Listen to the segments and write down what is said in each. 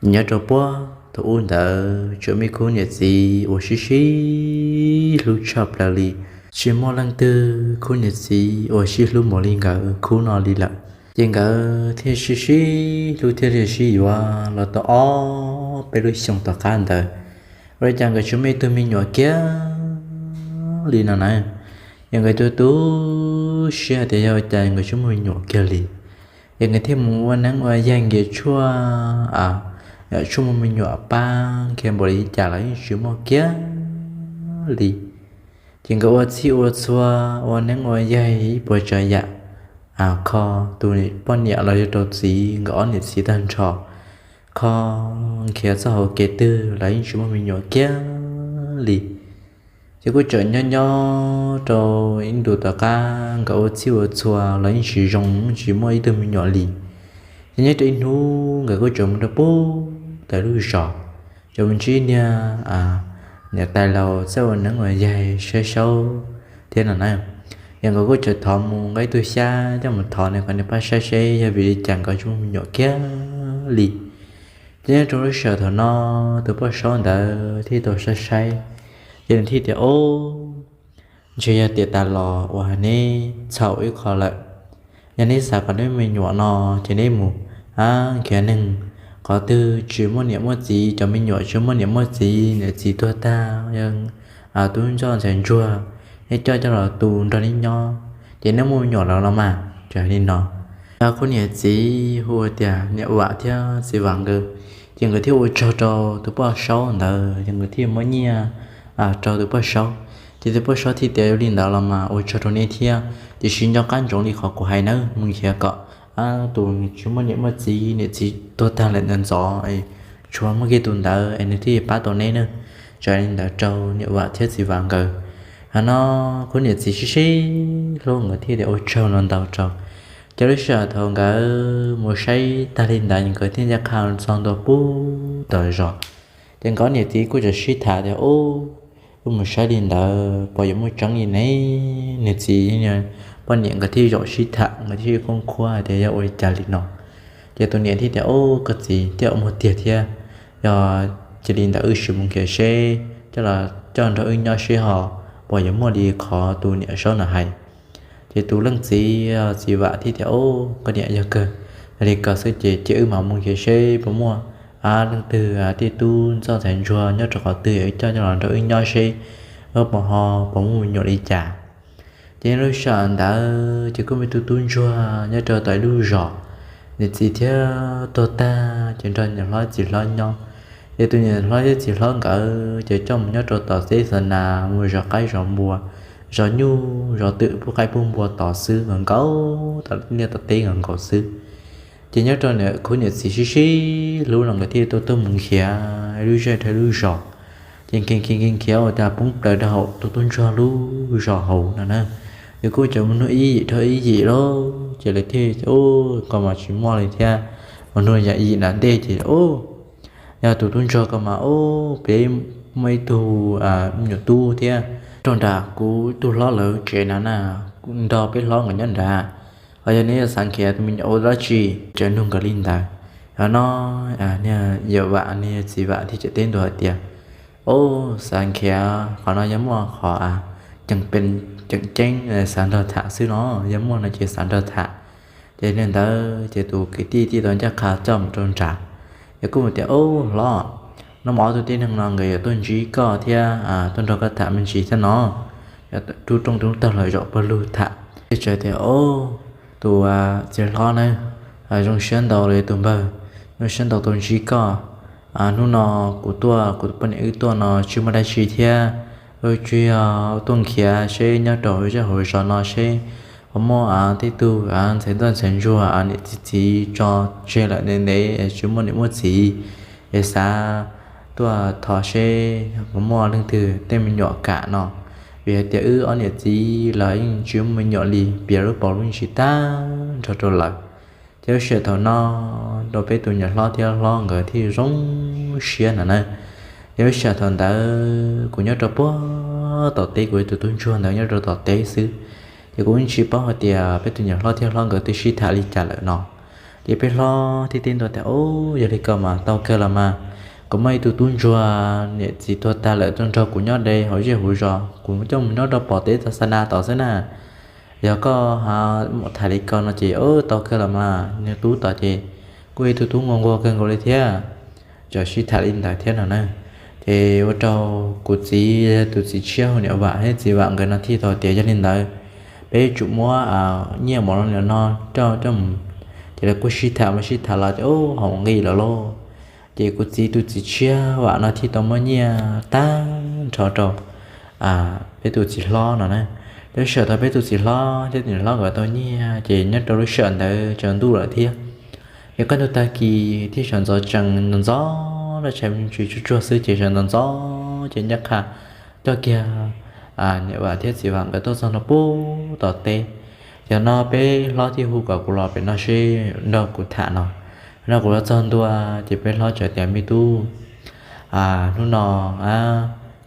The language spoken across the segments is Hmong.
Nyob rau puag thaum ub ntawd tseem muaj khub niam txiv uas sib sib hlub tshaj plaws li. Tsis muaj leej twg khub niam txiv uas sib hlub npaum li nkawd khub no li lawm. Ces nkawd thiaj sib sib hlub thiaj li sib yuav los tau ob peb lub xyoos tom qab ntawd, ua li cas nkawd tsis muaj ib tug me nyuam kiag li no na. Ces nkawd tu tu siab tias yog ua cas nkawd tsis muaj me nyuam kiag li. Ces nkawd thiaj mus ua neeb ua yaig nkias tshuaj, tshuaj muaj me nyuam pab kiag npaum li cas los yeej tsis muaj kiag li. Ces nkawd ua txhij ua txhua, ua neeb ua yaig ib puas tsav yam, kho tus poj niam los yog rau txiv nkawd ob niam txiv tag nrho, kho nrhiav txoj hauv kev twg los yeej tsis muaj me nyuam kiag li. Ces kuj tseem nyob nyob rau ib ntus tom qab nkawd ua txhij ua txhua los yeej tsis zoo, tsis muaj ib tug me nyuam li. Ces nyob rau ib hnub nkawd kuj tseem mus rau puag tom lub zos, tseem mus ntsib niag niam tais laus txawj ua neeb ua yaig saib saub thiab no na. Ces nkawd kuj tseem thov mus nqa ib tug xyab coj mus thov nws kom nws pab saib seb yog vim li cas nkawd tsis muaj me nyuam kiag li. Ces nyob rau lub sij hawm thaum no tus poj saub ntawd thiaj tau saib saib, ces nws thiaj tias, Ob, ntshe yog tiam tas los uas neb txhaum ib qho lawm. Yog neb xav kom neb me nyuam no ces neb mus nrhiav neeg qhov twg tsis muaj niam muaj txiv, cov me nyuam tsis muaj niam muaj txiv, niam txiv tuag tag, yog tub ntxawm ntxhais ntsuag, neb coj coj los tu nrog neb nyob ces neb muaj me nyuam lawm los mas. Txawm li no, khub niam txiv hu ua tias niam Vam thiab txiv Vam nkawd, ces nkawd thiaj ua tsaug rau tus poj saub ntawd, ces nkawd thiaj muab nyiaj rau tus poj saub. Ces tus poj saub thiaj tias, Yog li ntawd los mas ua tsaug rau neb thiab, tiam sis nco qab ntsoov li qhov kuv hais nawb, mus nrhiav kom tus tsis muaj niam muaj txiv, niam txiv tuag tag lawm ntawd ntxov, tshuav muaj kiag tus ntawd es nws thiaj pab tau neb nawb. Txawm li ntawd rau niam Vam thiab txiv Vam nkawd. Hos no khub niam txiv sib sib hlub nkawd thiaj tias ua tsaug no ntau rau. Ces lub sij hawm thaum nkawd mus saib tag li ntawd nkawd thiaj ncaj qha txog ntua puag tom zos. Ces nkawd niam txiv kuj tseem sib tham tias, Ub, wb mus saib li ntawd puas yuav muaj tseeb li ne? Nws txiv, poj niam nkawd thiaj zaum sib tham, nkawd thiaj sib khoob khuab hais tias yog ua li cas li no. Ces tus niam thiaj tias, Ub, koj txiv, twb muaj tiag thiab. Yog cia li ntawd wb sim mus nrhiav seb, coj los coj nrog wb nyob seb ho puas yuav muaj li qhov tus niam saub no hais. Ces tus leej txiv, txiv Vam thiaj tias, Ub, koj niam, yog kawg li ko xwb ces cia wb mam mus nrhiav seb puas muaj leej twg tej tub ntxawm ntxhais ntsuag nyob rau qhov twg wb coj coj los nrog wb nyob seb wb puas ho puas muaj me nyuam li cas. Ces lub sij hawm ntawd ces kuj muaj ib tug tub ntsuag nyob rau tom ib lub zos, niam txiv thiaj tuag tag ces nrog niam hlob txiv hlob nyob. Ces tus niam hlob thiab txiv hlob nkawd ces coj mus nyob rau tom teb xa nas, mus zov qaib zov npua, zov nyuj zov twm pub qaib pub npua tod xwb, nkaus nkaus tom liaj tom teb nkaus nkaus xwb. Ces nyob rau khub niam txiv sib sib hlub los nkawd thiaj tuaj tuaj mus nrhiav lub zej dhau lub zos. Ces nrhiav nrhiav nrhiav ua cas poob plaws rau hauv tus tub ntsuag lub zos hauv no na. Ces kuj tseem mus nug ib yim dhau ib yim lauj, ces lawv thiaj, Ub, koj mas tsis muaj li thiab. Mus nug yam yim nram ntej ces, Ub, yog tus tub ntsuag ko mas, ub, peb muaj ib tug me nyuam tub thiab, rau nram kuv ib tug hlob lawv tsev na na, nrog peb hlob nkawd nyob nrad. Ho yog neb xav nrhiav tus me nyuam ua dab tsi, tseem nug nkawd li ntawd. Yog no, niag yawm Vam niag txiv Vam thiaj teb ntua hais tias, Ub, xav nrhiav qhov no yog muaj qhov ceem ceeb xav nrog tham xwb no, yog muaj no ces xav nrog tham. Ces li ntawd ces tus kwv tij thiaj tau ncaj qha coj mus rau nrad. Ces kuj tias, Ub, hlob, no mas ob tug tib neeg no nkawd yuav tuaj ntsib koj thiab tuaj nrog koj tham me ntsis thiab no. Rub rooj rub tog los zaum pawg lug tham. Ces txawm tias, Ub, tus txiv hlob na, zoo siab ntau li tus npawg, zoo siab ntau tau ntsib koj. Hnub no kuv tuaj, kuv tus poj niam wb tuaj no tsis muaj dab tsi thiab, wb tsuas yog tuaj nrhiav seb nyob rau zej hauv zos no seb puas muaj tej tug ntxhais ntxawm ntxhais ntsuag niam txiv txiv tso tseg lawm ntev ntev tsis muaj niam muaj txiv, es xav tuaj thov seb puas muaj leej twg tej me nyuam kam no, vim hais tias wb ob niam txiv los yeej tsis muaj me nyuam li, piav lub paus lub ntsis tag nrho rau lawm. Ces lub sij hawm thaum no rau peb tus niam hlob thiab hlob nkawd thiaj zoo siab no na. Ces lub sij hawm thaum ntawd kuv nyob rau puag tom teb, kuv tus tub ntsuag ntawd nyob rau tom teb xwb. Ces kuv yeej tsis paub hais tias peb tus niam hlob thiab hlob nkawd twb sib tham li cas lawm no. Ces peb hlob thiaj teb ntua tias, Ub, yog li ko mas tau kawg los mas, kuv muaj ib tug tub ntsuag niam txiv tuag tag lawm tuaj nrog kuv nyob de hauv zej hauv zos, kuv coj mus nyob rau pem teb txas xa na tod xwb na. Yog koj ho tham li ko no ces tau kawg los mas. Nws tub tod ces kuj ib tug tub nquag nquag kawg nkaus li thiab, txawm sib tham li ntawd thiab no na. Ces ua rau kuv txiv, tus txiv tshiab hu niam Vam thiab txiv Vam nkawd no thiaj tau tias, Yog li ntawd peb tsum muab nyiaj mov no rau coj mus. Ces lawv kuj sib tham mus sib tham los ces ub, haum nqi lawm lauj. Ces kuv txiv tus txiv tshiab Vam no thiaj tau muab nyiaj tag nrho rau peb tus txiv hlob no na. Lub sij hawm thaum peb tus txiv hlob thiab tus niam hlob nkawd tau nyiaj ces nyob rau lub sij hawm ntawd tsaus ntuj lawm thiab. Ces kaj ntug tag kis thiab sawv ntxov tsees ntxov ntxov, lub tshais me ntsis tsuag tsuag xwb ces sawv ntxov ntxov ces ncaj qha coj kiag niam Vam thiab txiv Vam nkawd tuaj txog nram pem tom teb. Ces no peb hlob thiaj hu kom kuv los pem no seb nrog kuv tham no. No kuv los txog ntua ces peb hlob txawm tias, Me tub, hnub no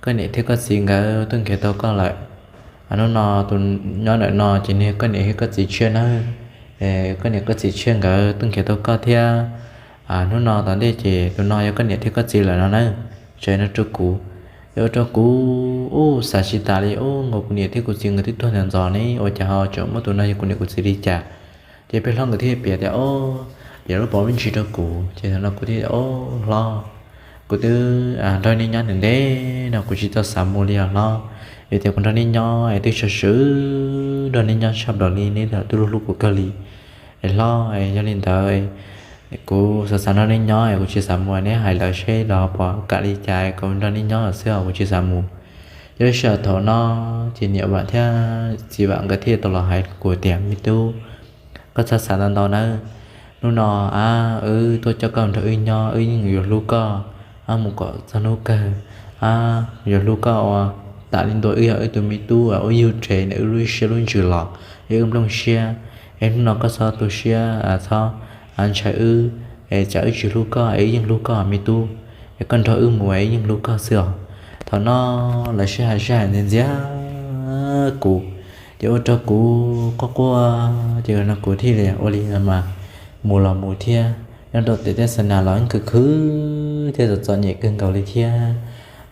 koj niam thiab koj txiv nkawd twb nrhiav tau koj lawm. Hnub no tus nyob ntawm no ces nws yog koj niam thiab koj txiv tshiab nawb. Koj niam koj txiv tshiab nkawd twb nrhiav tau koj thiab. Hnub no tom ntej ces tus no yog koj niam thiab koj txiv lawm no nawb. Tsev no rau kuv. Yog ua rau kuv ub, xav tsis tas li, ub, nkaus kuv niam thiab kuv txiv nkawd twb tuag ntawm ntxov ne, ua cas ho tseem muab tus no yog kuv niam kuv txiv li cas? Ces peb hlob nkawd thiaj piav tias, Ob, piav lub pov lub ntsis rau kuv. Ces thaum no kuv thiaj, Ob hlob, kuv twb nrog nej nyob ntev ntev no kuv tsis tau xav mus li os hlob. Vim tias kuv nrog nej nyob es twb sib swm nrog nej nyob tshaj plaws li, nej twb hlub hlub kuv kawg li. Es hlob, yog li ntawd kuv xav xav nrog nej nyob es kuv tsis xav mus, neb hais lawv seb lawv ho puas kam li cas, kuv nrog nej nyob xwb os, kuv tsis xav mus. Yog lub sij hawm thaum no ces niam Vam thiab txiv Vam nkawd thiaj tau los hais kuv tias, Me tub, koj txhob xav ntau ntau nawb. Hnub no wb tuaj coj koj nrog wb nyob, wb yeej yuav hlub koj mus kom txog hnub kawg. Yuav hlub koj ua tam li ntua wb yog wb tus me tub uas wb yug rhe ntawm wb lub siab lub ntsws los, es wb nplooj siab. Es hnub no koj txhob tu siab, txhob ntshai wb, es tsam wb tsis hlub koj es wb yeej hlub koj me tub. Es koj nrog wb mus es wb yeej hlub koj xwb os. Thaum no lawv sib hais sib hais ntxias ntxias kuv, ces ua rau kuv quaj quaj, ces no kuv thiaj li ua li mas mus los mus thiab. Nyob rau pem teb xa na los yeej khwv khwv thiab txom txom nyem kawg nkaus li thiab.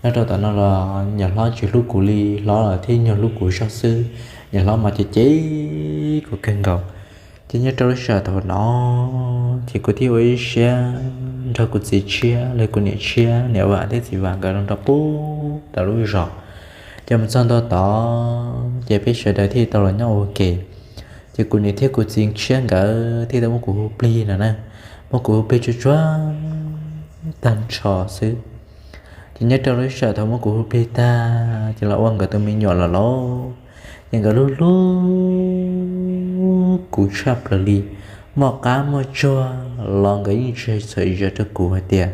Nyob rau tom no los niam hlob tsis hlub kuv li, hlob los thiab nyuag hlub kuv zog xwb. Niam hlob mas cem cem kuv kawg nkaus. Ces nyob rau lub sij hawm thaum no ces kuv thiaj ua ib siab nrog kuv txiv tshiab los kuv niam tshiab, niam Vam thiab txiv Vam nkawd los nrog pub tau lub zos. Ces mus txog ntua tod ces peb sawv daws thiaj tau los nyob ua ke. Ces kuv niam thiab kuv txiv tshiab nkawd thiaj tau muab kuv hu plig no na, muab kuv hu plig tsuag tsuag tag nrho xwb. Ces nyob rau lub sij hawm thaum muab kuv hu plig tag ces los ua nkawd tus me nyuam lawm lauj. Ces nkawd hlub hlub kuv tshaj plaws li, muaj qab muaj tsuag los nkawd yeej tsis txhawm zam rau kuv hais tias,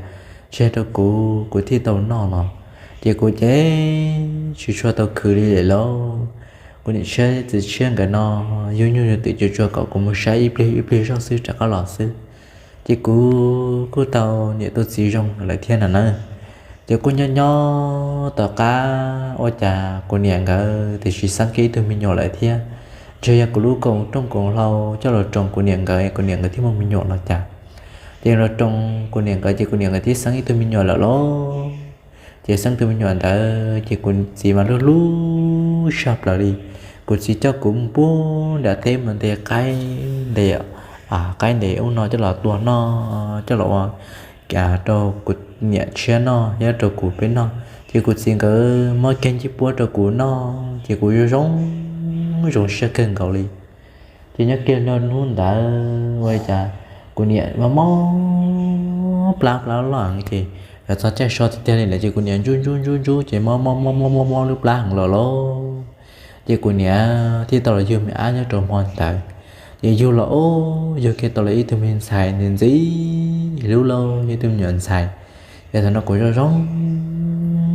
tsis hais rau kuv, kuv thiaj tau noj los. Ces kuv ces tsis tshua tau khwv li lawm lauj. Kuv niam tshiab txiv tshiab nkawd no yug nyuj yug twm tsuag tsuag kom kuv mus saib ib pliag ib pliag zog xwb rov qab los xwb. Ces kuv kuj tau niam tau txiv zoo lawm thiab no na. Ces kuj nyob nyob tom qab ua cas kuv niam nkawd tiam sis xeeb kiag ib tug me nyuam lawm thiab. Ntshe yog kuv lub koom rooj koom hlau coj los roos kuv niam nkawd, kuv niam nkawd thiaj muaj me nyuam los cas. Ces los roos kuv niam nkawd ces kuv niam nkawd thiaj xeeb ib tug me nyuam lawm lauj. Ces xeeb tug me nyuam ntawd ces kuv txiv mas hlub hlub tshaj plaws li. Kuv txiv coj kuv mus pub nram teb mus ntes qaib ntes, qaib ntes ub no coj los tua noj, coj los ua rau kuv niam tshiab noj thiab rau kuv peb noj. Ces kuv txiv nkawd muab kiag ncej puab rau kuv noj ces kuv zoo zoo zoo siab kawg nkaus li. Ces nyob kiag nrog hnub ntawd ua li cas kuv niam mob mob plab plab loj heev ces los txog caij so tiag tiag li ntawd ces kuv niam ntsuj ntsuj ntsuj ntsuj ces mob mob mob mob mob mob lub plab heev lawm lauj. Ces kuv niam thiaj tau los yug me ab nyob rau hmo ntawd. Ces yug los ub, yug kiag tau los ib tug me ntxhais ntxim ntxim hlub lauj, yog ib tug me nyuam ntxhais. Ces thaum no kuv zoo zoo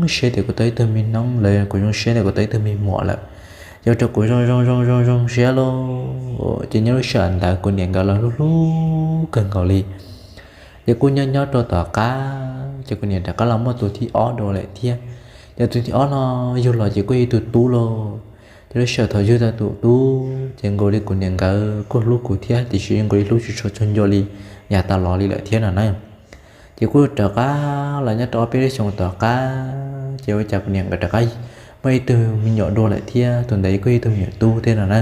siab tias kuv tau ib tug me noob lawm, kuv zoo siab tias kuv tau ib tug me muam lawm. Ces ua rau kuv zoo zoo zoo zoo zoo siab lauj. Ces nyob lub sij hawm ntawd kuv niam nkawd los hlub hlub kawg nkaus li. Ces kuj nyob nyob rau tom qab ces kuv niam rov qab los muaj tus thib ob dua lawm thiab. Ces tus thib ob no yug los ces kuj yog ib tug tub lauj. Ces lub sij hawm thaum yug tau tus tub Ces nkaus li kuv niam nkawd kuj hlub kuv thiab, tiam sis nkaus li hlub tsis tshua cuag ncua li yav tas los li lawm thiab no na. Ces kuj rov qab los nyob rau ob peb lub xyoos tom qab, ces ua cas kuv niam nkawd rov qab muaj ib tug me nyuam dua lawm thiab, tus ntawd kuj yog ib tug me nyuam tub thiab no na.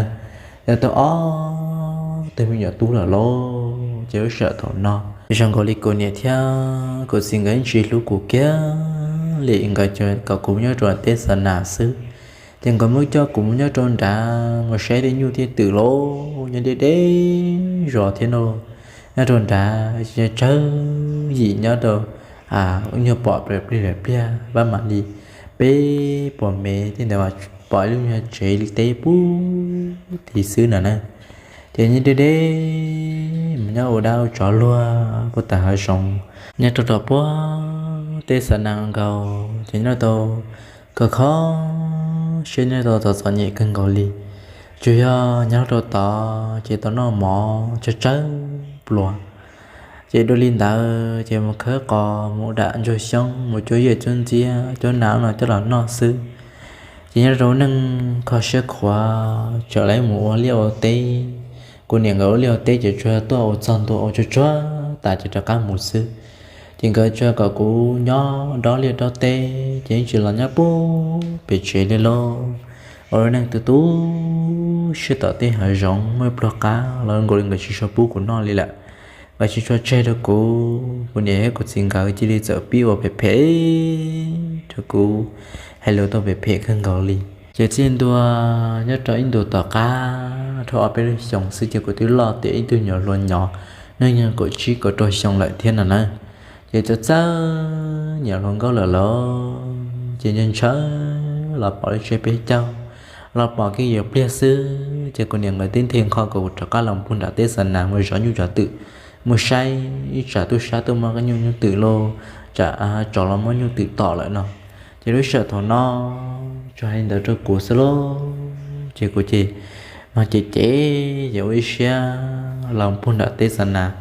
Ces tau ob tug me nyuam tub lawm lauj. Ces lub sij hawm thaum no zoo nkaus li kuv niam thiab kuv txiv nkawd yeej tsis hlub kuv kiag li, nkawd kom kuv nyob rau teb xa nas xwb. Ces nkawd muab coj kuv mus nyob rau nrad mus saib tej nyuj tej twm lauj, nyob deb deb zos thiab no. Nyob rau nrad tsawg yim nyob rau, nyuag pom pliag pliag pab mam li peb puas mev tej ntawd mas pom ib lub nyuag tsev li teb pub tid xwb no na. Ces nyob deb deb mus nyob ua dab ua tsov luag puag ta hav zoov, nyob rau rau puag teb xa nas nkaus ces nyob tau kho kho siab, nyob tau txom txom nyem kawg nkaus li. Tsuas yog nyob rau tod ces tau noj mov tsawg tsawg pluas. Ces dua li ntawd ces mus khawb qos, mus dam ntsuag xyoob, mus cuab yaj cuab ntxiab, cuab nas no coj los noj xwb. Ces nyob rau neej kho siab khuav, txawm lawv mus ua liaj ua teb, kuv niam nkawd ua liaj ua teb ces tsuas tuaj ua txog ntua ua tsuag tsuag tas ces rov qab mus xwb. Ces nkawd tsuas kom kuv nyob dob liaj dob teb ces yeej tsis los nyob puag pem tsev li lauj. Ua lub neej tu tu siab tom tej hav zoov, muaj ib pluag qab los nkaus li nkawd tsis tshua pub kuv noj li lawm. Nkawd tsis tshua tseg rau kuv, kuv niam thiab kuv txiv nkawd cia li txawm pib ua phem phem rau kuv, hais lus tau phem phem kawg nkaus li. Ces txij ntua nyob rau ib ntus tom qab dhau ob peb lub xyoos xwb ces kuv twb loj tiav ib tug nyuam hluas nyob, hnub nyoog kaum tsib kaum rau xyoo lawm thiab no na. Ces txawm txawj nyiam hluas nkauj lawm lauj, ces ntshaw ntshaw los pom lub tsiab peb caug, los pom kiag yuav pliag xwb ces kuv niam nkawd tib nthe nqho kom kuv rov qab los puag nram teb xa nas mus zov nyuj zov twm, mus saib ib tsam tub sab tuaj muab nyuj nyuj twm los, tsam tsov los muab nyuj twm tom lawm no. Ces lub sij hawm thaum no tsuas hais li ntawd rau kuv xwb lauj, ces kuv ces no ces ces ces ua ib siab los puag nram teb xa nas,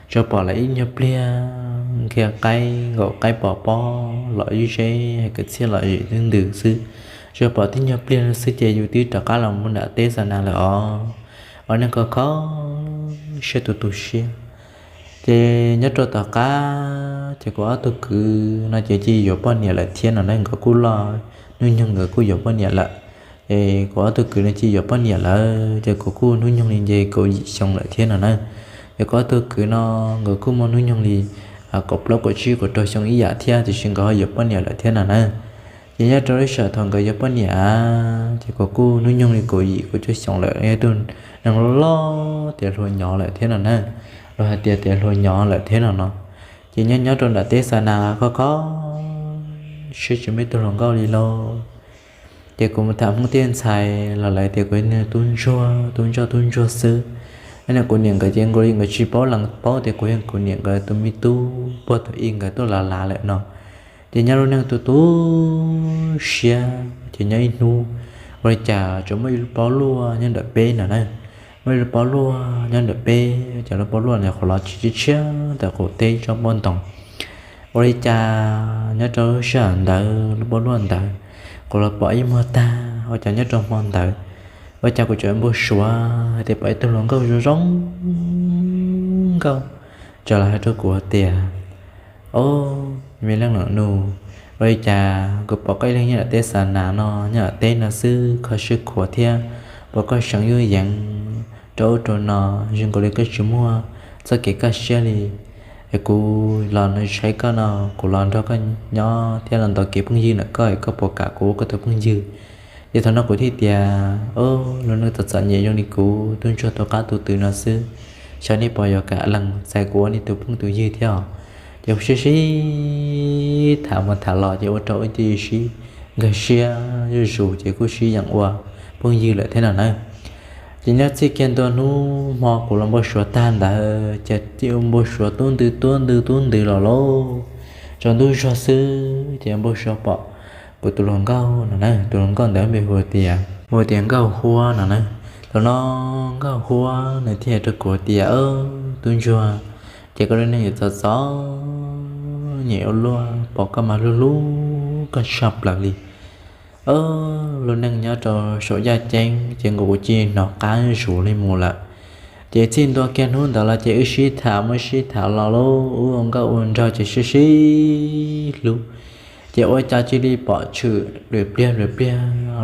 tsuas pom lawv ib nyuag pliag nqhia qaib nkaum qaib pos pob los ib zeb hais kwv txhiaj los zem twb ntws xwb. Tsuas pom tib nyuag pliag xwb ces yus twb rov qab los puag nram teb xa nas lawm os. Ua neej kho kho siab tu tu siab. Ces nyob rau tom qab ces kuv ob tug kwv no ces cia yuav poj niam lawm thiab no na, nkawd kuj loj hnub nyoog nkawd kuj yuav poj niam lawm. Es kuv ob tug kwv no cia yuav poj niam lawm ces kuv kuj hnub nyoog li nce kaum yim xyoo lawm thiab no na. Ces kuv ob tug kwv no nkawd kuj muaj hnub nyoog li kaum plaub kaum tsib kaum rau xyoo ib yam thiab, tiam sis nkawd ho yuav poj niam lawm thiab no na. Ces nyob rau lub sij hawm thaum nkawd yuav poj niam ces kuv kuj hnub nyoog li kaum yim kaum cuaj xyoo lawm, yog tus neeg loj loj tiav hluas nyob lawm thiab no na, los hais tias tiav hluas nyob lawm thiab no no. Ces nyob nyob rau nram teb xa nas kho kho siab tsis muaj ib tug hluas nkauj li lauj. Ces kuv mus tham Hmoob tej ntxhais los lawv tias kuv yog tub ntsuag, tub ntsuag, tub ntsuag xwb. Ib no kuv niam nkawd ces nkaus li nkawd tsis paub lees paub tias kuv yog kuv niam nkawd tus me tub puag thaum ub nkawd tuaj lav lav lawm no. Ces nyob lub neej tu tu siab ces nyob ib hnub, ua li cas tsuas muaj ib lub pob luaj nyob ntawm peb no na. Muaj ib lub pob luaj nyob ntawm peb, ces lub pob luaj ntawd qhuav los tsis tshiab tshiab ntawm qaum teb tsob pob ntoo. Ua li cas nyob rau lub sij hawm ntawd lub pob luaj ntawd qhuav los pom ib muag tag, ua cas nyob rau hmo ntawd ua cas kuv tseem npau suav hais tias pom ib tug hluas nkauj zoo zoo nkauj txawm los hais rau kuv hais tias, Au, me leej nam nus, ua li cas kuv pom koj ib leeg nyob ntawm teb xa nas no, nyob ntawm teb no xwb kho siab khuav thiab, pom koj seev yuj yeev rau ub rau no, zoo nkaus li koj tsis muaj txoj kev kaj siab li. Es kuv los no saib koj no, kuv los nrog koj nyob thiab los ntaus kev phooj ywg ntawm koj es koj puas kam kuv ua koj tus phooj ywg? Ces thaum no kuv thiaj tias, Au, lub neej txom txom nyem zoo li kuv tub ntsuag tus qab tus twm no xwb, xyov nej puas yuav kam lees txais kuv ua nej tus phooj tus ywg thiab os. Ces sib sib tham mus tham los ces ua rau wb cia li sib nkag siab zuj zus ces kuj sib yeem ua phooj ywg lawm thiab no na. Ces nyob txij kiag ntua hnub hmo kuv los npau suav tag ntawd ces cia li npau suav tub ntws tub ntws tub ntws los lauj. Tsaus ntuj zog xwb ces npau suav pom kuv tus hluas nkauj no na, tus hluas nkauj ntawd npe hu tias, hu tias Nkauj Huab no na. Thaum no Nkauj Huab nws thiaj hais rau kuv tias, Tub ntsuag, ces koj lub neej yuav txom txom nyem ua luaj, pom koj mas hlub hlub koj tshaj plaws li. Ob, lub neej nyob rau saum yaj ceeb ces nkaus kuv cia li hnov qab zuj zus li mus lawm. Ces txij ntua kiag hnub ntawd los ces wb sib tham mus sib tham los lauj, wb ua nkauj ua nraug ces sib sib hlub. Ces ua cas cia li pom tshwm lwm pliag lwm pliag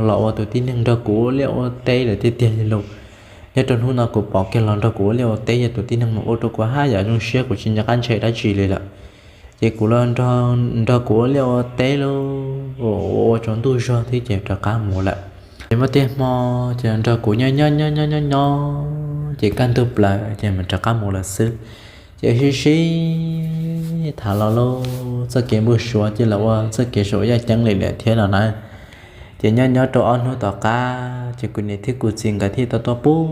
los ua tus tib neeg nrog kuv ua liaj ua teb lawm tiag tiag li lauj. Nyob rau hnub no kuv pom kiag los nrog kuv ua liaj ua teb yog tus tib neeg uas ua rau kuv haj yam zoo siab, kuv tsis nco qab ntshai dab tsi li lawm. Ces kuv los nrog kuv ua liaj ua teb lauj, ua ua tsaus ntuj zog thiab ces rov qab mus lawm. Ces muaj tej hmo ces nrog kuv nyob nyob nyob nyob nyob nyob ces kaj ntug plaws ces mas rov qab mus lawm xwb. Ces sib sib tham los lauj, txoj kev npau suav ces los ua txoj kev saum yaj ceeb li lawm thiab no na. Ces nyob nyob rau ob hnub tom qab ces kuv niam thiab kuv txiv nkawd thiaj tau tuaj pub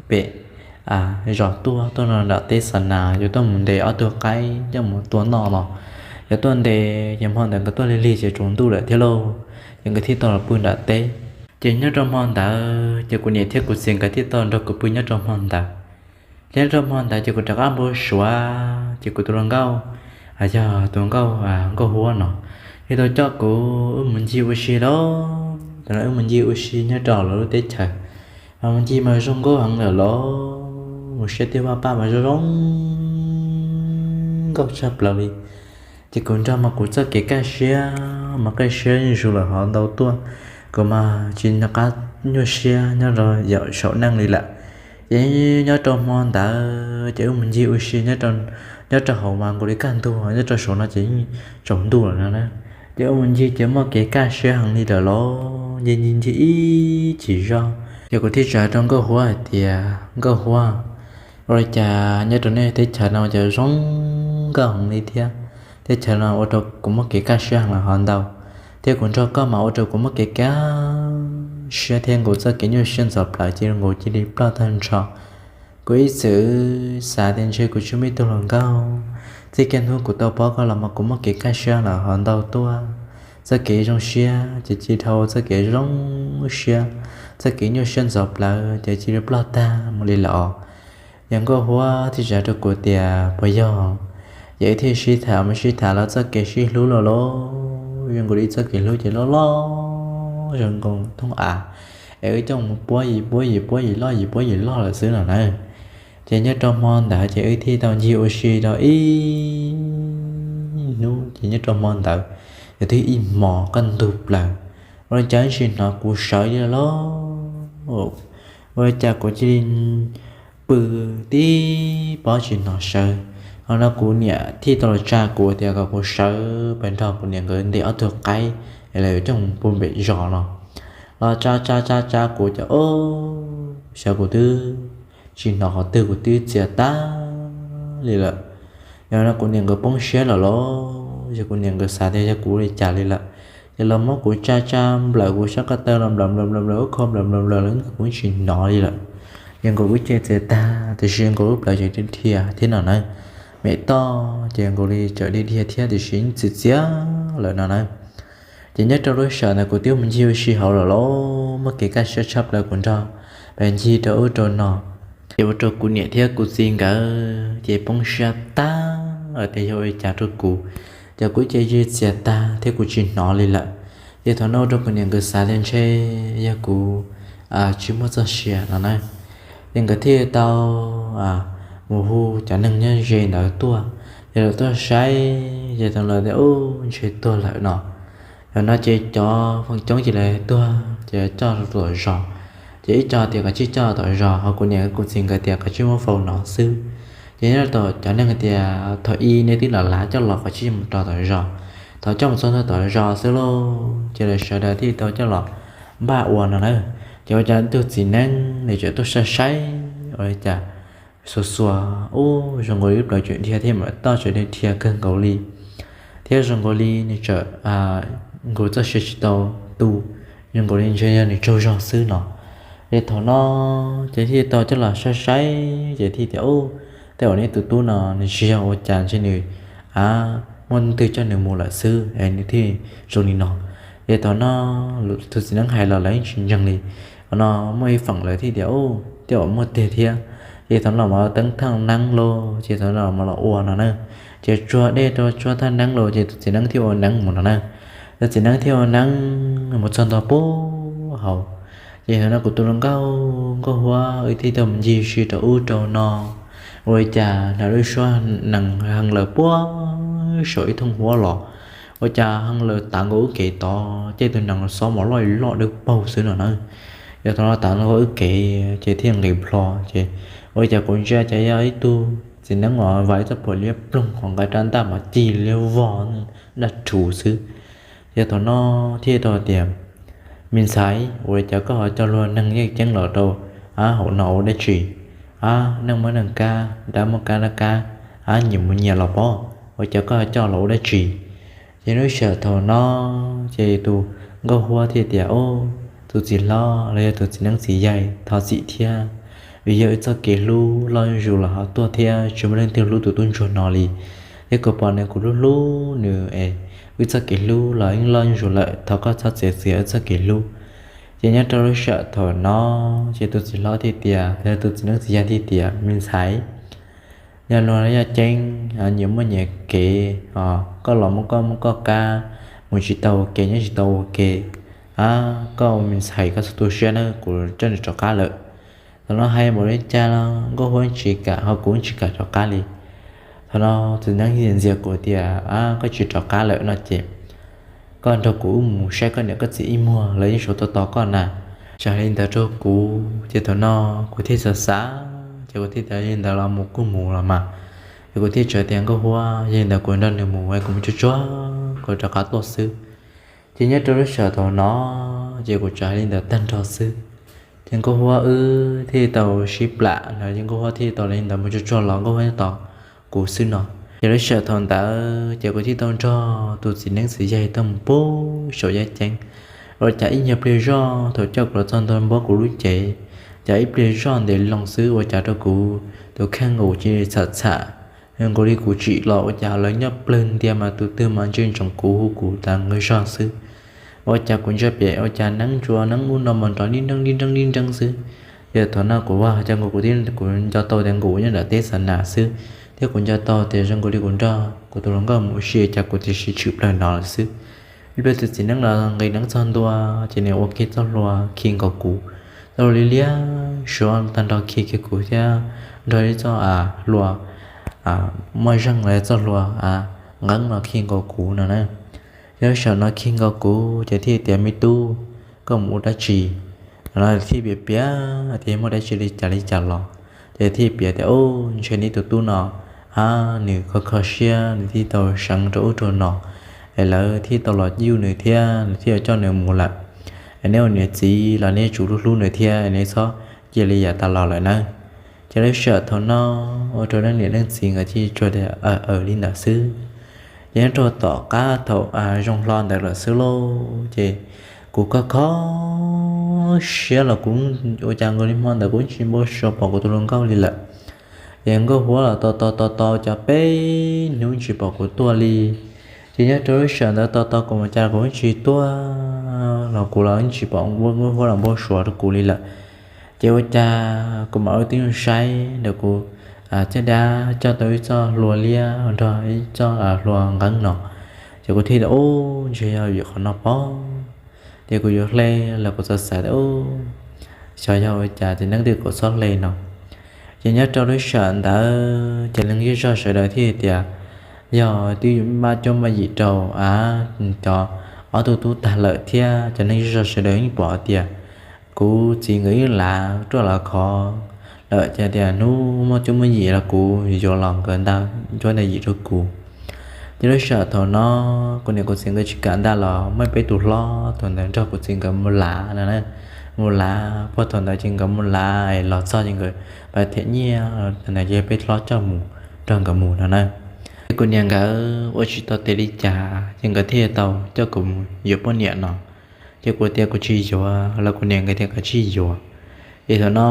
pem zos tuaj, tuaj no nram teb xa nas, yuav tuaj mus ntes ob tug qaib coj mus tua noj los. Yuav tuaj ntes ces hmo ntawd nkawd tuaj lig lig ces tsaus ntuj lawm thiab lauj, ces nkawd thiaj tau los pw nram teb. Ces nyob rau hmo ntawd ces kuv niam thiab kuv txiv nkawd thiaj tau nrog kuv pw nyob rau hmo ntawd. Nyob rau hmo ntawd ces kuv rov qab npau suav ces kuv tus hluas nkauj, yog tus nkauj, nkauj huab no, thiaj tau coj kuv wb mus ncig ua si lauj. Tam no wb mus ncig ua si nyob rau lawv lub teb chaws, mas mus ncig mas zoo nkauj heev lawm los mus saib tej vaj paj mas zoo zoo nkauj tshaj plaws li. Ces kuv nrog mas kuv txoj kev kaj siab mas kaj siab zuj zus lawm hov ntau tuaj, kuv mas tsis nco qab nyuaj siab nyob rau yam saum neej li lawm. Ces nyob rau hmo ntawd ces wb mus ncig ua si nyob rau hauv mas nkaus li kaj ntug, nyob rau saum no ces yeej tsaus ntuj lawm no na. Ces wb mus ncig ces muaj kev kaj siab heev li lawm los ncig ncig ncig ib chim zog ces kuv thiaj tsa rau nkauj huab hais tias, Nkauj huab, ua li cas nyob rau nej teb chaws no ces zoo nkauj heev li thiab, teb chaws no ua rau kuv muaj kev kaj siab heev lawm hov ntau, thiab kuv nrog koj mas ua rau kuv muaj kev kaj siab thiab nkaus txoj kev nyuaj siab ntxhov plawv ces nkaus cia li ploj tag nrho. Kuv ib txwm xav tias ntshe kuv tsis muaj ib tug hluas nkauj, txij kiag hnub kuv tau pom koj los mas kuv muaj kev kaj siab lawm hov ntau tuaj, txoj kev zoo siab ces cia li dhau txoj kev zoo siab, txoj kev nyuaj siab ntxhov plawv ces cia li ploj tag mus li lawm. Yog nkauj huab thiaj tsa rau kuv tias, Puas yog? Ces wb thiaj sib tham mus sib tham los txoj kev sib hlub los los zoo nkaus li txoj kev hlub ces loj loj zoo nkaus thoob av, es wb coj mus puab yim puab yim puab yim loj yim puab yim loj lawm xwb no na. Ces nyob rau hmo ntawd ces wb thiaj tau ncig ua si rau ib hnub ces nyob rau hmo ntawd, yog twb ib hmos kaj ntug plaws, ua li cas tsis hnov kuv sawv li los, ua li cas kuv cia li pw tib pob tsis hnov sawv. Ho no kuv niam thiaj tau los tsa kuv tias kom kuv sawv pais nrog kuv niam nkawd ntes ob tug qaib es lawv yuav coj mus pw pem zos no. Los tsa tsa tsa tsa kuv ces ob, xyov kuv twb tsis hnov qhov twg kuv twb txias tag li lawm. Yog no kuv niam nkawd poob siab lawm los yog kuv niam nkawd xav tias yog kuv li cas li lawm, ces los muab kuv tsa tsa nplawm kuv sab ko taw los nplawm nplawm nplawm nplawm ub kho nplawm nplawm nplawm los kuv tsis hnov li lawm. Yog nkaus wb ces txias tag tiam sis nkaus wb plawv tseem dhia thiab no na. Mem toj ces nkaus li tseem dhia dhia thiab tiam sis txias txias lawm no na. Ces nyob rau lub sij hawm ntawd kuv twb mus ncig ua si hauv lawm los muaj kev kaj siab tshaj plaws kuv nrog pes ncig rau ub rau no. Ces ua rau kuv niam thiab kuv txiv nkawd ces poob siab tag lawm tias yog ua li cas rau kuv, ces kuv ces txias tag thiab kuv tsis hnov li lawm. Ces thaum no ua rau kuv niam nkawd xav tias ntshe yog kuv tsis muaj txoj sia no na. Ces nkawd thiaj tau mus hu cov neeg nyob ze ntawd tuaj, ces lawv tuaj saib ces thaum lawv tias ub ntshe tuag lawm no. Thaum no ces cov feem coob ces lawv tuag ces coj rau tom zos, ces ib co tias kom tsij coj tom zos, ho kuv niam kuv txiv nkawd tias kom tsij muab faus no xwb. Ces nyob rau cov neeg tias thaum ub nej twb lam lav coj los kom tsij mus rau tom zos, thaum coj mus txog tom zos xwb lauj, ces lawv sawv daws thiaj tau coj los npaj ua no na. Ces ua cas tus txiv neeb nws txawm tuaj saib saib ua li cas xuas xuas ub zoo nkaus li lub plawv tseem dhia thiab mas toj tseem dhia kawg nkaus li, thiab zoo nkaus li nws txawm nkaus txoj sia tsis tau tu, zoo nkaus li ntshe yog nws tsaug zog xwb no. Ces thaum no ces thiaj tau coj los saib saib ces thiaj tias ub, tej uas neb tus tub no nws tsis yog ua cas ntshe nws muaj leej twg coj nws mus lawm xwb es nws thiaj zoo li no. Ces thaum no tus txiv neeb hais los lawv yeej tsis ntseeg li. Thaum no muaj ib feem lawv thiaj tias ub, tej uas muaj tiag thiab. Ces thaum no mas teeb thaj neeb lauj, ces thaum no mas los ua no na. Ces tsuag dej rau tsuag thaj neeb lauj ces tus txiv neeb thiaj ua neeb mus no na. Tus txiv neeb thiaj ua neeb mus txog ntua puag hauv. Ces thaum no kuv tus hluas nkauj Nkauj Huab wb thiaj tau mus ncig si rau ub rau no, ua li cas hnov lub suab nees heev lawm puag saum ib thooj huab los, ua cas heev lawm tav nkaus wb kev tod, ces tus nees xob mos loj loj dawb paug xwb no na. Yog thaum no tav nkaus wb kev ces thiaj nqis plho ces ua li cas kuv ntsia cas yog ib tug txiv neeb uas vam ib txoj phuam liab ploog hauv nqa rab ntaj mas cig liab vog daj rhuv xwb. Yog thaum no thiaj tau tias, me ntxhais, ua li cas koj ho coj luag neeg yeej ceeb los rau hauv no ua dab tsi? Ab, neeg muaj neeg kab, dab muaj kab dab kab, ab, nyias mus nyias los pob, ua cas koj ho coj los ua dab tsi? Ces lub sij hawm thaum no ces tus Nkauj Huab thiaj tias, o, tus txiv hlob los yog tus txiv neeb txiv yaig, thov txim thiab. Vim yog wb txoj kev hlub loj zuj zus los ho tuaj thiab tsis muaj leej twg hlub tus tub ntsuag no li. Thiab kuv pom nws kuv hlub hlub nws es wb txoj kev hlub los yeej loj zuj zus lawm, thov koj txhob txiav txim wb txoj kev hlub. Ces nyob rau lub sij hawm thaum no ces tus txiv hlob thiaj tias, los yog tus txiv neeb txiv yaig thiaj tias, me ntxhais, yog luag yog ceeb, nyias muaj nyias kev, koj los muaj koj muaj koj kab, mus tsis tau ua ke nyob tsis tau ua ke. Ab, koj ua me ntxhais koj txhob tu siab nawb, kuv coj nws rov qab lawm. Thaum no hais npaum li cas los Nkauj Huab tsis kam, ho kuv tsis kam rov qab li. Thaum no tus neeb ntxias kuv tias, ab, koj tsis rov qab lawm no ces koj nrog kuv wb mus saib koj niam koj txiv ib muag, lawv yeej sau tos tos koj na. Txawm hais li ntawd rau kuv ces thaum no kuv thiaj xav xav ces kuv thiaj tias, yog li ntawd los mus kuj mus los mas. Ces kuv thiaj teb tias, Nkauj Huab, yog li ntawd kuv nrog nws mus, kuv mus tsuag tsuag kuv rov qab tuaj xwb. Ces nyob rau lub sij hawm thaum no ces kuv txawm hais li ntawd tag nrho xwb. Ces Nkauj Huab wb thiaj tau sib plam no, ces Nkauj Huab thiaj tau li ntawd mus tsuag tsuag los Nkauj Huab nyob tos kuv xwb no. Ces lub sij hawm thaum ntawd ces kuv thiaj tau nrog tus txiv neeb txiv yaig tau mus puag saum yaj ceeb. Ua cas ib nyuag pliag zoj thaum coj kuv los txog ntua npuab kuv lub cev, cas ib pliag zoj ntev loo xwb ua cas rau kuv tus kheej nkaus cia li txham txham, nkaus li kuv tsim los ua cas lawv nyob plawg ntias mas tus twg mas ntsia ntsoov kuv hu kuv tas nqi zog xwb. Ua cas kuv ntsia pem ua cas neeb ntsuas neeb ub no mas nrov nib nreeb nib nreeb nib nreeb xwb. Ces thaum no kuv vaj cas nkaus kuv thiab kuv nco tau tias nkaus nyob nram teb xa nas xwb, thiab kuv nco tau tias zoo nkaus li kuv nrog kuv tus hluas nkauj mus ua si cas kuv tiam sis tshwm plaws no lawm xwb. Ib pliag tus txiv neeb los nqis neeb txog ntua ces nws ua kiag txoj hlua khi nkaus kuv, txoj hlua liab liab suav tag nrho khi kiag kuv thiab nrog ib txoj hlua muaj zeeg los txoj hlua nqeeb los khi nkaus kuv no na. Ces lub sij hawm no khi nkaus kuv ces thiaj tias, me tub, koj mus ua dab tsi? No thiaj piav piav tias muaj dab tsi li cas li cas los, ces thiaj piav tias, u, ntshe neb tus tub no, a, nws kho kho siab nws thiaj tau seev rau ub rau no, es lawv thiaj tau los yuj nws thiab nws thiaj coj nws mus lawm. Es neb ua niam txiv los neb yuav tsum hlub hlub nws thiab neb txhob cia li yav tas los lawm nawb. Ces lub sij hawm thaum no ua rau leej niam leej txiv nkawd thiaj tsuas tias aws aws li ntawd xwb. Ces nyob rau tom qab thaum zoo hlo ntawd lawm xwb lauj, ces kuv kho kho siab los kuv ua cas nkaus li hmo ntawd kuv tsis npau suav pom kuv tus hluas nkauj li lawm. Ces Nkauj Huab los tos tos tos tos cas peb hnub tsis pom kuv tuaj li. Ces nyob rau lub sij hawm ntawd tos tos kuv ua cas kuv tsis tuaj los kuv los tsis pom Nkauj Huab los npau suav rau kuv li lawm. Ces ua cas kuv mam ua tib zoo saib ntawm kuv caj dab coj tau ib txoj hlua liab nrog ib txoj hlua nqeeb no. Ces kuv thiaj tias, u, ntshe yog vim qhov no pob. Ces kuv yuav hle los kuv txawm xav tias, u, xyov yog ua cas ces neeb twb kom txhob hle no. Ces nyob rau lub sij hawm ntawd ces leej zej zog sawv daws thiaj tias, yog twb yuav maj cuab maj yim rau a, cov ob tug tub tag lawm thiab cov neeg zej zog sawv daws yeej pom tias kuv txiv nkawd ib lav ruaj lav khov lawm, ces tias hnub muaj cuab muaj yim los kuv yuav los nkawd nta cuab nta yim rau kuv. Ces lub sij hawm thaum no kuv niam kuv txiv nkawd tsis kam nta los muaj peb tus hlob thaum ntawd nrog kuv txiv nkawd mus lav no na. Mus lav puag thaum ntawd ces nkawd mus lav los txog ces nkawd pab them nyiaj, thaum ntawd ces peb hlob coj mus, nrog nkawd mus no na. Ces kuv niam nkawd ua tsis tau tes li cas ces nkawd thiaj tau coj kuv mus yuav poj niam no. Ces kuv tias kuv tsis yuav los kuv niam nkawd tias koj tsis yuav. Ces thaum no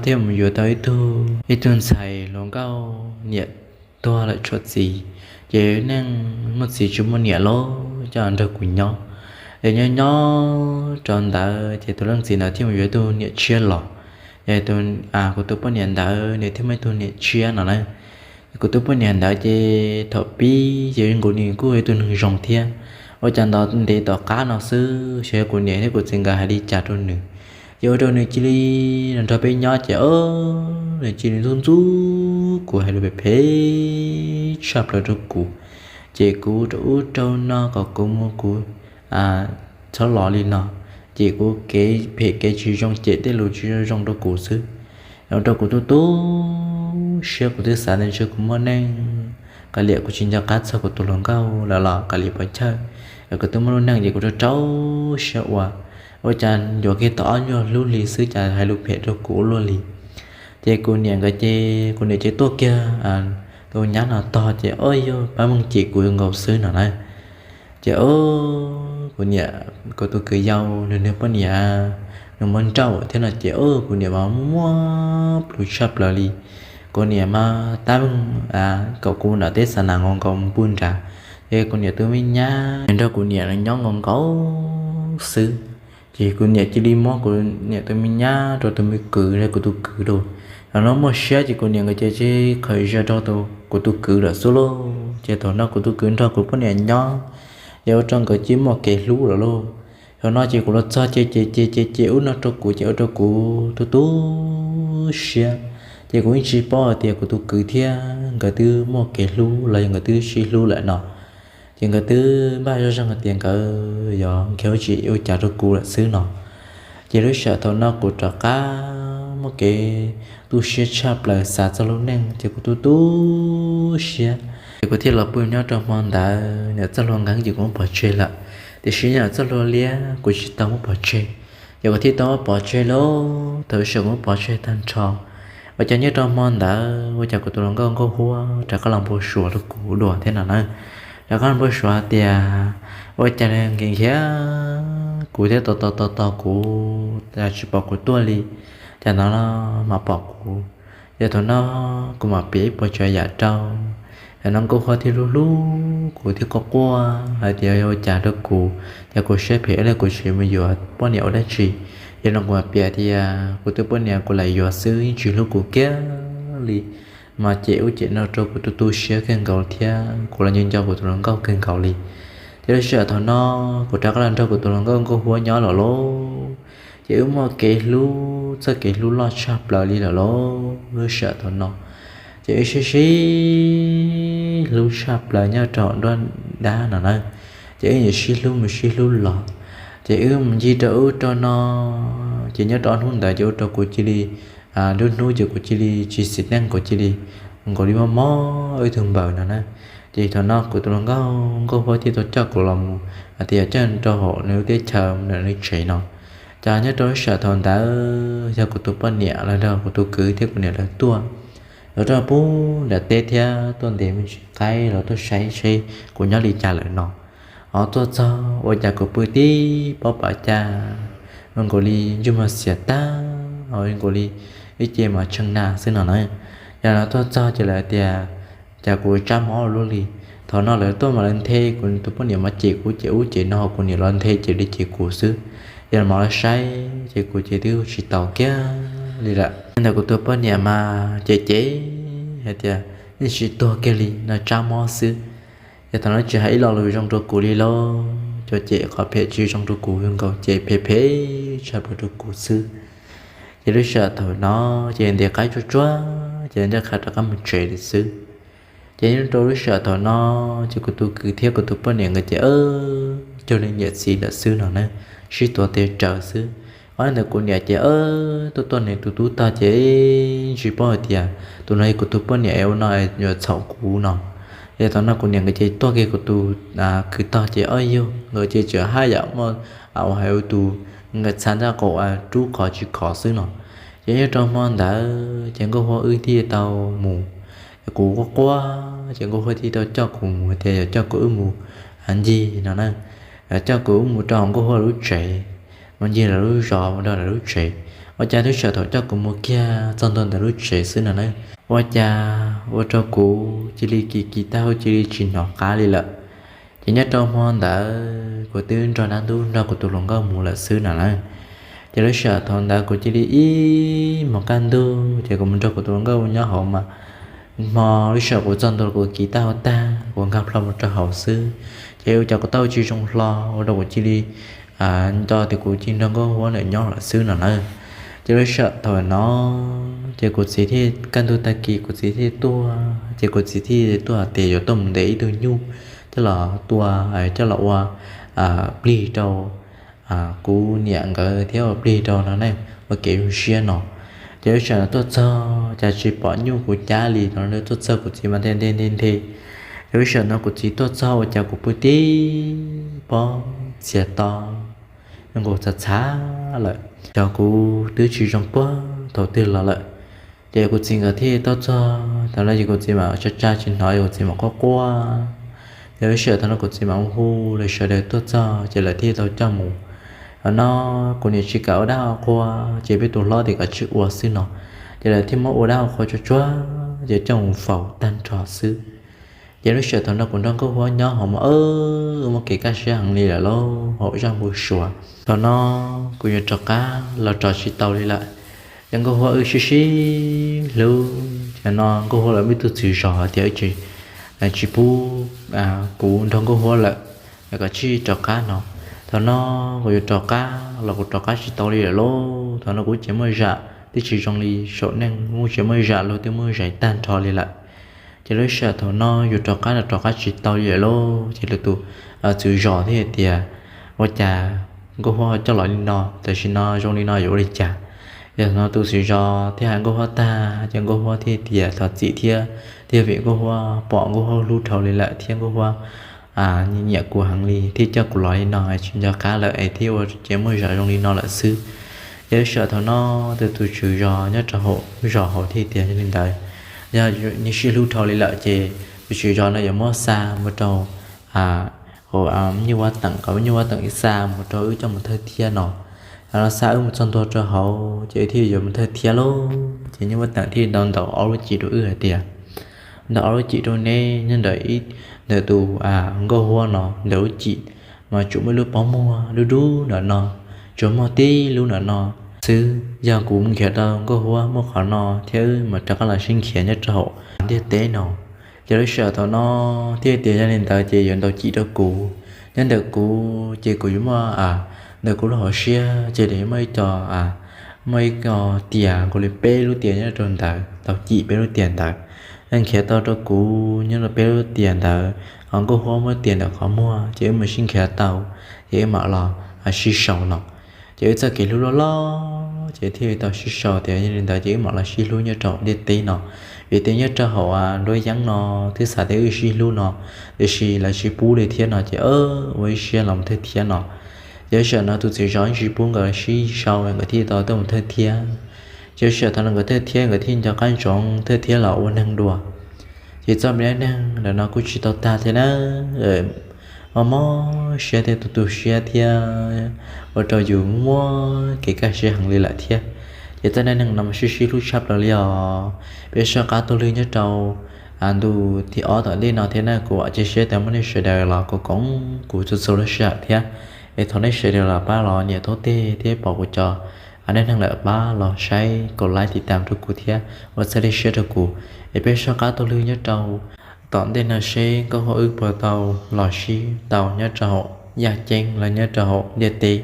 thiaj mus yuav tau ib tug, ib tug ntxhais hluas nkauj niam tuag lawm tshuav txiv, ces neej muaj txiv tsis muaj niam lawm coj nrog kuv nyob. Ces nyob nyob rau ntawd ces tus leej txiv ntawd thiaj mus yuav tus niam tshiab los. Ces kuv tus poj niam ntawd nws thiaj muaj ib tug niam tshiab no na. Kuv tus poj niam ntawd ces thaum pib ces nkaus nws kuj yog tus neeg zoo thiab, Ua cas ntev tom qab no xwb, xyov yog kuv niam thiab kuv txiv nkawd hais li cas rau nws, ces ua rau nws cia li nrog peb nyob ces, o, nws cia li ntxub ntxub kuv, hais lus phem phem tshaj plaws rau kuv. Ces kuv rau ub rau no kom kuv mus kuv txhob los li no, ces kuv kev phem kev tsis zoo, cem tej lus tsis zoo zoo rau kuv xwb. Ua rau kuv tu tu siab, kuv twb xav tias ntshe kuv muaj neej, kav liam kuv tsis nco qab txog kuv tus hluas nkauj lawm los kav liam pov chawj, kuv twb muaj lub neej ces kuv rau rau siab ua, ua cas yuav kiag tau ob nyuag hlub hli xwb cas hais lus phem rau kuv ua luaj li. Ces kuv niam nkawd ces, kuv niam ces tuaj kiag tus nyab no tog ces, o, yog pab meej cem kuv nkaus xwb no na. Ces, o, kuv niam, kuv tus kwv yau nws, nws poj niam nws muab nrauj thiab no ces, o, kuv niam mas muaj plhus tshaj plaws li. Kuv niam mas tab meeg kom kuv nram teb xa nas nkaus nkaus pw nrad, ces kuv niam tus me nyab nrog kuv niam nyob nkaus nkaus xwb. Ces kuv niam cia li muab kuv niam tus me nyab rau tus me kwv, rau kuv tus kwv lawm. Thaum no muaj siab ces kuv niam nkawd ces cia li khaws zia rau kuv tus kwv lawm xwb lauj. Ces thaum no kuv tus kwv nrog kuv poj niam nyob, ces ua rau nkawd cia li muaj kev hlub lawm lauj. Thaum no ces kuv los txog ces ces ces ces ces ub no rau kuv ces ua rau kuv tu tu siab. Ces kuv yeej tsis paub hais tias kuv tus kwv thiab nkawd twb muaj kev hlub los yog nkawd twb sib hlub lawm no. Ces nkawd twb npaj zoj zeeg hais tias nkawd yuav nkag ua tsis ua cas rau kuv lawm xwb no. Ces lub sij hawm thaum no kuv rov qab muaj kev tu siab tshaj plaws xav txog lub neej ces kuv tu tu siab. Ces kuv thiaj los pw nyob rau hmo ntawd, niam txoj hlua nkeeb ces kuv muab pov tseg lawm, tiam sis niam txoj hlua liab kuv tsis tau muab pov tseg. Ces kuv thiaj tau muab pov tseg lauj. Thaum lub sij hawm kuv muab pov tseg tag nrho, ua cas nyob rau hmo ntawd ua cas kuv tus hluas nkauj Nkauj Huab rov qab los npau suav rau kuv dua thiab no na. Rov qab los npau suav hais tias ua cas nkees khiav kuv thiab tos tos tos tos kuv, tsis pom kuv tuaj li, cas hnov no mas pom kuv. Ces thaum no kuv mam piav ib puas tsav yam rau. Thaum no Nkauj Huab thiaj hlub hlub kuv thiab quaj quaj hais tias ua cas rau kuv, cas kuv siab phem li kuv tsis mus yuav poj niam ua dab tsi. Yog no kuv mam piav tias kuv tus poj niam kuv lam yuav xwb yeej tsis hlub kuv kiag li, mas cem ub cem no rau kuv tu tu siab kawg nkaus thiab kuv los nco nco kuv tus hluas nkauj kawg nkaus li. Ces lub sij hawm thaum no kuv rov qab los nrog kuv tus hluas nkauj Nkauj Huab nyob lawm lauj. Ces wb muaj kev hlub, txoj kev hlub loj tshaj plaws li lawm lauj. Lub sij hawm thaum no ces wb sib sib hlub tshaj plaws nyob rau hauv nruab dab no na. Ces wb yeej sib hlub mus sib hlub los, ces wb mus ncig rau ub rau no. Ces nyob rau ob hnub ntawd ces ua rau kuv cia li, lub hnub ces kuv cia li tsis xis neej, kuv cia li nkaus li mob mob ib tug npaws no na. Ces thaum no kuv tus hluas nkauj Nkauj Huab thiaj tau coj kuv los mus, hais tias coj rau hauv nws lub teb chaws, mus nram nws tsev no. Ces nyob rau lub sij hawm thaum ntawd yog kuv tus poj niam los nrog kuv tus kwv thiab kuv niam lawv tuaj, lawv tuaj pub nram teb thiab tuaj ntes me ntsis qaib los tuaj saib seb kuv nyob li cas lawm no. Ho tuaj txog ua cas kuv pw tib pob pas cas, zoo nkaus li ntsej muag xiav tag, ho zoo nkaus li ib ce mas tshee nag xwb no na. Yog no tuaj txog ces lawv tias cas kuv tsab mob ua luaj li. Thaum no lawv tuaj mas lawv nthe, kuv tus poj niam mas cem kuv cem ub cem no, kuv niam los nthe cem li cem kuv xwb. Yog no mas lawv saib ces kuv ces twb tsis taus kiag li lawm. Ntawm kuv tus poj niam mas cem cem hais tias yeej tsis tuag kiag li no, tsab mob xwb. Ces thaum no tsis hais ib lo lus zoo rau kuv li lauj, cov cem qhov phem tsis zoo rau kuv nkaus, cem phem phem tshaj plaws rau kuv xwb. Ces lub sij hawm thaum no ces ntes qaib tsuag tsuag ces ncaj qha rov qab mus tsev li xwb. Ces nyob rau lub sij hawm thaum no ces kuv tus kwv thiab kuv tus poj niam nkawd ces cuag li niam txiv lawm xwb no na, sib tuav tes raws xwb. Ob ntawm kuv niam ces tuaj tuaj nws tus tub tog ces tsis paub hais tias tus no yog kuv tus poj niam es ua no yuav txhaum kuv no. Ces thaum no kuv niam nkawd ces tuaj kiag kuv tus kwv tog ces ob yug nkawd ces tseem haj yam muaj ua hais ua tus nkawd txha ntaj qaum rub qhov tsis khov xwb no. Ces nyob rau hmo ntawd ces Nkauj Huab wb thiaj tau mus, ces kuv quaj quaj ces Nkauj Huab thiaj tau coj kuv mus hais tias yog coj kuv wb mus ncig no na, coj kuv wb mus rau hauv Nkauj Huab lub tsev, mus ncig lawv lub zos mus rau lawv lub tsev. Ua cas twb tsaum thaum coj kuv mus kiag txog ntua ntawm lub tsev xwb no na, ua cas ua rau kuv cia li kis kis taub hau cia li tsis hnov qab li lawm. Ces nyob rau hmo ntawd kuv twb nrog dab ntub nrog kuv tus hluas nkauj mus lawm xwb no na. Ces lub sij hawm thaum ntawd kuv cia li ib hmos kaj ntug ces kuv mus nrog kuv tus hluas nkauj nyob hauv mas, hmo lub sij hawm kuv txog ntua kuv kis taub hau tag kuv nkag plho mus rau hauv xwb, Ces ua cas kuv taub hau tsis zoo hlo ua rau kuv cia li nco tias kuv cia li nrog Nkauj Huab ntawm nyob lawm xwb no na. Ces lub sij hawm thaum no ces kuv txiv thiaj kaj ntug tag kis kuv txiv thiaj tuaj, ces kuv txiv thiaj tuaj hais tias yuav tuaj mus ntes ib tug nyuj coj los tua, coj los ua plig rau kuv niam nkawd thiab ua plig rau no ne, ua kev zoo siab no. Ces lub sij hawm no tuaj txog cas tsis pom nyuj kuv cab li no, tuaj txog kuv txiv mas nthe nthe nthe nthe. Ces lub sij hawm no kuv txiv tuaj txog ua cas kuv pw tib pob txias to, nkaus txhav txhav lawm, cov kuv twb tsis zoo puag thaum twg los lawm. Ces kuv txiv nkawd thiaj tuaj txog, thaum no ces kuv txiv mam tsa tsa tsis hnov, kuv txiv mam quaj quaj. Ces lub sij hawm thaum no kuv txiv mam hu hu lawv sawv daws tuaj txog ces lawv thiaj tau coj mus. Thaum no kuv niam tsis kam ua dab ua qhua, ces peb tus hlob tias kom tsis ua xwb no, ces lawv thiaj muab ua dab ua qhua tsuag tsuag ces coj mus faus tag nrho xwb. Ces lub sij hawm thaum no kuv nrog Nkauj Huab nyob hauv mas wb muaj kev kaj siab heev li lawm lauj, hauv zaj npau suav. Thaum no kuv yuav rov qab los rov tsis tau li lawm. Ces Nkauj Huab wb sib sib hlub, thaum no Nkauj Huab lawv muaj ib tug txwv zos hais tias tsis pub kuv nrog Nkauj Huab lawm, kom tsij rov qab no. Thaum no kuv yuav rov qab los kuv rov qab tsis tau li lawm lauj. Thaum no kuv tseem muaj zam twb tsis zoo li saum neej, muaj tseem muaj zam luag twb muab zais tag nrho li lawm. Ces lub sij hawm thaum no yus rov qab los rov qab tsis tau li lawm lauj, ces lawv tus txwv zos thiaj hais tias, ua cas Nkauj Huab coj los li no, tam sim no zoo li no yuav ua li cas? Yog no tus txwv zos thiaj hais Nkauj Huab tag ces Nkauj Huab thiaj tias thov txim thiab, thiaj vim Nkauj Huab pom Nkauj Huab hlub dhau li lawm thiab Nkauj Huab nyiam kuv heev li thiaj coj kuv los li no, tsis nco qab lawm es thiaj ua ces muaj zam zoo li no lawm xwb. Ces lub sij hawm thaum no tus tus txwv zos nyob rau hauv zos hauv thiaj tias yog li ntawd, yog nws sib hlub dhau li lawm ces tus txwv zos no yuav muab xa mus rau nyuj Vaj Teem, kom nyuj Vaj Teem xa mus rau wb coj mus thawj thiab no. Thaum no xa wb mus txog ntua rau hauv ces wb thiaj yuav mus thawj thiab lauj, ces nyuj Vaj Teem thiaj tau ntaus ob lub cim rau wb hais tias, ntaus ob lub cim rau neb nyob ntawm ib, ntawm tus Nkauj Huab no ntawm lub cim mas tsuas muaj ib lub pob muag dub dub ntawm no, tsuas muaj tib lub ntawm no xwb. Yog kuv mus nrhiav tau Nkauj Huab muaj qhov no thiab wb mam rov qab los sib nrhiav nyob rau hauv ntiaj teb no. Ces lub sij hawm thaum no thiaj tias yog li ntawd ces yuav ntaus cim rau kuv. Nyob ntawm kuv ces kuv yuav muaj, ntawm kuv lub hauv siab ces yuav muaj ib co, muaj ib co tias nkaus li peb lub tias nyob rau ntawd, tau cim peb lub tias ntawd. Yog nrhiav tau rau kuv nyob rau peb lub tias ntawd, ho Nkauj Huab muab tias ntawm qhov muag ces wb mam sib nrhiav tau, ces wb mam los sib sau no. Ces wb txoj kev hlub loj loj ces thiaj li tau sib sau tias yog li ntawd ces wb mam los sib hlub nyob rau hauv ntiaj teb no. Vim tias nyob rau hauv nruab yeeb no twb xav tias wb sib hlub no, tiam sis lawv tsis pub li thiab no ces ua ib siab los mus thawj thiab no. Ces lub sij hawm no tus txiv zos tsis pub nkawd sib sau, nkawd thiaj tau tuaj mus thawj thiab. Ces lub sij hawm thaum no nkawd thawj thiab nkawd thiaj nco qab ntsoov thawj thiab los ua neeg dua. Ces txoj me dab neeg ntawm no kuj tsis tau tag thiab na, mob mob siab thiab tu tu siab thiab ua rau yus muaj kev kaj siab heev li lawm thiab. Ces txoj dab neeg no mas sib sib hlub tshaj plaws li os. Peb soj qab tuaj lwg nyob rau ntu thib ob tom ntej no thiab na, kuv vam thiab cia siab tias muaj nej sawv daws los koom koom kuv txhua txhua lub sij hawm thiab. Es thov nej sawv daws los pab los nias taub teg thiab pom kuv cov dab neeg lawm pab los saib, kaum like, tiv tam rau kuv thiab ua txhawb siab rau kuv. Es peb soj qab tuaj lwg nyob rau tom ntej no seb Nkauj Huab wb puas tau los sib tau nyob rau hauv yaj ceeb los nyob rau hauv ntiaj teb.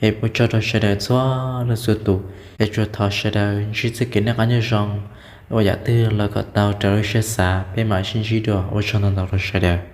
Es ua tsaug rau sawv daws txhua leej txhua tus, es tsuas thov sawv daws ntsib txoj kev noj qab nyob zoo, ua yam twg los kom tau raws lub siab xav, peb mam sib ntsib dua, ua tsaug ntau ntau rau sawv daws.